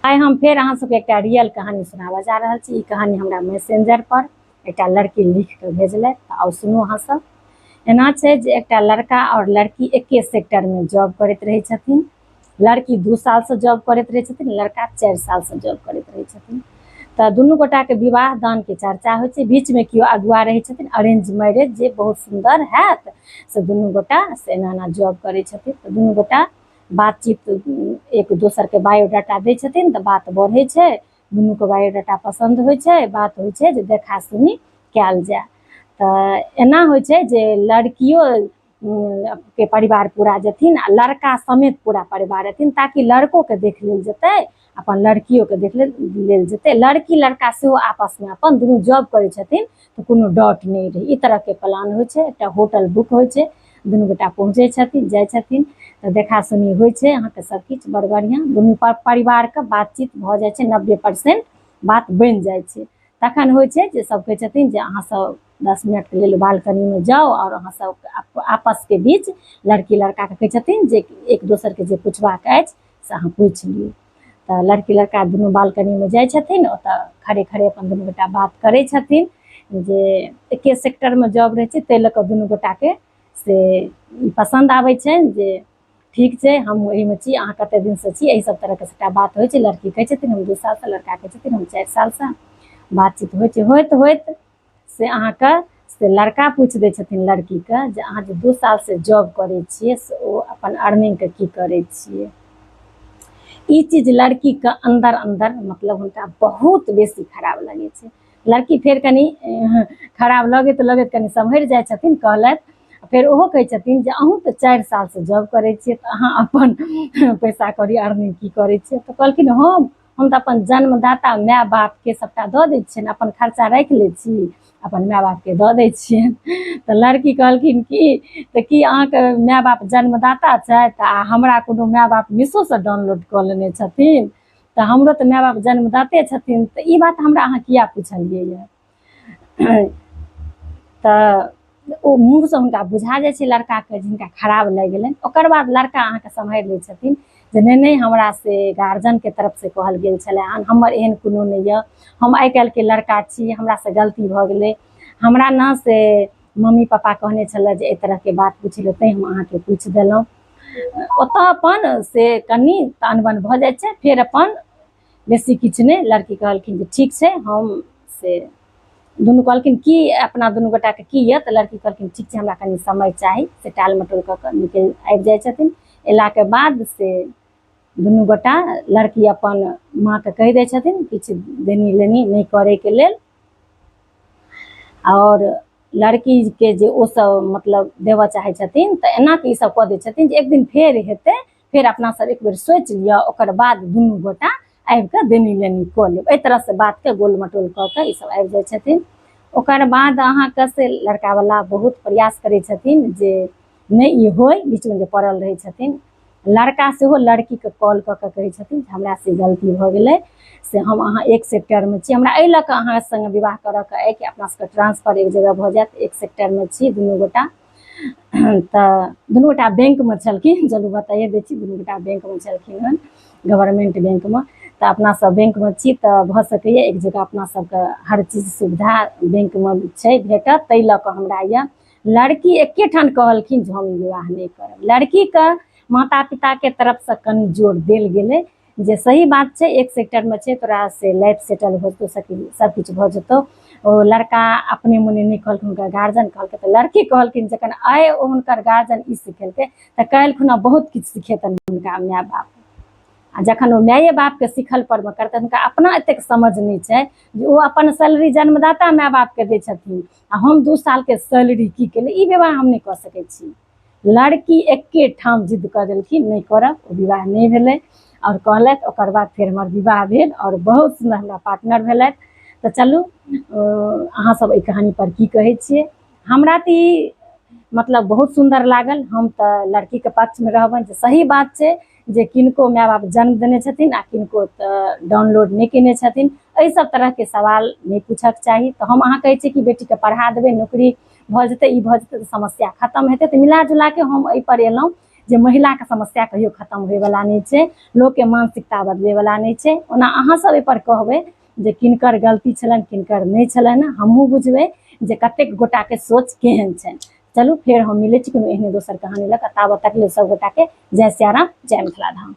आइ हम फेर अहाँ सबके एकटा रियल कहानी सुनाबऽ जा रहल छी। ई कहानी हमरा मैसेंजर पर एकटा लड़की लिख कऽ भेजलथि, तऽ आउ सुनू अहाँ सब। एना छै जे एकटा लड़का आओर लड़की एके सेक्टरमे जॉब करैत रहै छथिन। लड़की 2 सालसँ जॉब करैत रहै छथिन, लड़का 4 सालसँ जॉब करैत रहै छथिन। तऽ दुनू गोटाके विवाह दानके चर्चा होइ छै। बीचमे केओ अगुआ रहै छथिन, अरेंज मैरेज जे बहुत सुन्दर हैत, से दुनू गोटा से एना एना जॉब करै छथिन। तऽ दुनू गोटा बातचीत एक दोसरके बायोडाटा दै छथिन, तऽ बात बढ़ै छै, दुनूके बायोडाटा पसन्द होइ छै, बात होइ छै जे देखा सुनी कयल जाय। तऽ एना होइ छै जे लड़कियो के परिवार पूरा जेथिन आ लड़का समेत पूरा परिवार एथिन, ताकि लड़कोके देख लेल जेतै, अपन लड़कियोके देख लेल जेतै। लड़की लड़का सेहो आपसमे अपन दुनू जॉब करै छथिन, तऽ कोनो डाउट नहि रहै। ई तरहके प्लान होइ छै। एकटा होटल बुक होइ छै, दुनू गोटा पहुँचै छथिन, जाइ छथिन, तऽ देखा सुनी होइ छै अहाँके सबकिछु बड़ बढ़िआँ। दुनू परिवारके बातचीत भऽ जाइ छै, 90% बात बनि जाइ छै। तखन होइ छै जे सब कहै छथिन जे अहाँ सब 10 मिनटके लेल बालकनीमे जाउ, आओर अहाँ सब आपसके बीच लड़की लड़काके कहै छथिन जे एक दोसरके जे पुछबाक अछि से अहाँ पूछि लियौ। तऽ लड़की लड़का दुनू बालकनीमे जाइ छथिन, ओतऽ खड़े खड़े अपन दुनू गोटा बात करै छथिन जे एके सेक्टरमे जॉब रहै छै, ताहि लऽ कऽ दुनू गोटाके से ई पसन्द आबै छनि जे ठीक छै, हम एहिमे छी, अहाँ कते दिनसँ छी, एहि सब तरहके सबटा बात होइ छै। लड़की कहै छथिन हम 2 सालसँ, लड़का कहै छथिन हम 4 सालसँ। बातचीत होइ छै, होइत होइत से अहाँके से लड़का पूछि दै छथिन लड़कीके जे अहाँ जे 2 सालसँ जॉब करै छियै से ओ अपन अर्निंगके की करै छियै। ई चीज लड़कीके अन्दर अन्दर मतलब हुनका बहुत बेसी खराब लगै छै। लड़की फेर कनि खराब लगैत लगैत कनि सम्हरि जाइ छथिन, कहलथि। फेर ओहो कहै छथिन जे अहूँ तऽ 4 सालसँ जॉब करै छियै, तऽ अहाँ अपन पैसा कौड़ी अर्निंग की करै छियै? तऽ कहलखिन हम तऽ अपन जन्मदाता माय बापके सबटा दऽ दै छियनि, अपन खर्चा राखि लै छी, अपन माय बापके दऽ दै छियनि। तऽ लड़की कहलखिन कि तऽ की अहाँके माय बाप जन्मदाता छथि आ हमरा कोनो माय बाप मीशोसँ डाउनलोड कऽ लेने छथिन? तऽ हमरो तऽ माय बाप जन्मदाते छथिन, तऽ ई बात हमरा अहाँ किया पुछलियै यऽ? तऽ ओ मुँहसँ हुनका बुझा जाइ छै लड़काके, जिनका खराब लागि गेलनि। ओकर बाद लड़का अहाँके सम्हारि लै छथिन जे नहि नहि, हमरा से गार्जियनके तरफसँ कहल गेल छलै हन, हमर एहन कोनो नहि यऽ, हम आइ काल्हिके लड़का छी, हमरासँ गलती भऽ गेलै, हमरा ने से मम्मी पापा कहने छलै जे एहि तरहके बात पूछि लेतै, हम अहाँके पूछि देलहुँ। ओतऽ अपन से कनि अनबन भऽ जाइ छै। फेर अपन बेसी किछु नहि, लड़की कहलखिन जे ठीक छै, हम से दुनू कहलखिन की अपना दुनू गोटाके की यऽ? तऽ लड़की कहलखिन ठीक छै, हमरा कनि समय चाही। से टाल मटोल कऽ कऽ निकलि आबि जाइ छथिन। अयलाके बाद से दुनू गोटा लड़की अपन माँके कहि दै छथिन किछु देनी लेनी नहि करैके लेल, आओर लड़कीके जे ओ सब मतलब देबऽ चाहै छथिन तऽ एना कऽ ई सब कऽ दै छथिन जे एक दिन फेर हेतै, फेर अपना सब एक बेर सोचि लिअ, ओकर बाद दुनू गोटा आबि कऽ देनी लेनी कऽ लेब। एहि तरहसँ बातके गोल मटोल कऽ कऽ ई सब आबि जाइ छथिन। ओकर बाद अहाँके से लड़कावला बहुत प्रयास करै छथिन जे नहि ई होइ, बीचमे जे पड़ल रहै छथिन। लड़का सेहो लड़कीके कॉल कऽ कऽ कहै छथिन जे हमरा से गलती भऽ गेलै, से हम अहाँ एक सेक्टरमे छी, हमरा एहि लऽ कऽ अहाँ सङ्गे विवाह करऽके अइ कि अपना सबके ट्रांसफर एक जगह भऽ जायत, एक सेक्टरमे छी दुनू गोटा। तऽ दुनू गोटा बैंकमे छलखिन, चलू बताइए दै छी, दुनू गोटा बैंकमे छलखिन हन, गवर्नमेंट बैंकमे। तऽ अपना सब बैंकमे छी तऽ भऽ सकैए एक जगह अपना सबके हर चीज सुविधा बैंकमे छै भेटत, ताहि लऽ कऽ हमरा यऽ। लड़की एकेठाम कहलखिन जे हम विवाह नहि करब। लड़कीके माता पिताके तरफसँ कनि जोर देल गेलै जे सही बात छै, एक सेक्टरमे छै, तोरा से लाइफ सेटल हो जेतौ, सब किछु भऽ जेतौ। ओ लड़का अपने मोने नहि कहलखिन, हुनकर गार्जियन कहलकै। तऽ लड़की कहलखिन जखन आइ ओ हुनकर गार्जियन ई सिखेलकै तऽ काल्हि खुना बहुत किछु सिखेतनि हुनका माय बाप। आ जखन ओ माये बापके सिखल परमे करतनि, हुनका अपना एतेक समझ नहि छै जे ओ अपन सैलरी जन्मदाता माय बापके दै छथिन आ हम 2 सालके सैलरी की केलियै, ई विवाह हम नहि कऽ सकै छी। लड़की एके ठाम जिद कऽ देलखिन नहि करब, ओ विवाह नहि भेलै। आओर कहलथि ओकर बाद फेर हमर विवाह भेल आओर बहुत सुन्दर हमरा पार्टनर भेलथि। तऽ चलू अहाँ सब एहि कहानी पर की कहै छियै? हमरा तऽ ई मतलब बहुत सुन्दर लागल। हम तऽ लड़कीके पक्षमे रहबनि जे सही बात छै जे किनको माय बाप जन्म देने छथिन आ किनको तऽ डाउनलोड नहि केने छथिन, एहि सब तरहके सवाल नहि पूछक चाही। तऽ हम अहाँ कहै छियै कि बेटीके पढ़ा देबै, नौकरी भऽ जेतै, ई भऽ जेतै तऽ समस्या खतम हेतै। तऽ मिला जुलाके हम एहिपर एलहुँ जे महिलाके समस्या कहियो खतम होइवला नहि छै, लोकके मानसिकता बदलैवला नहि छै। ओना अहाँ सब एहिपर कहबै जे किनकर गलती छलनि किनकर नहि छलनि, हमहूँ बुझबै जे कतेक गोटाके सोच केहन छनि। चलू फेर हम मिलै छी कोनो एहने दोसर कहानी लऽ कऽ, ताबत तक लेल सब गोटाके जय सियाराम, जय मिथिला धाम।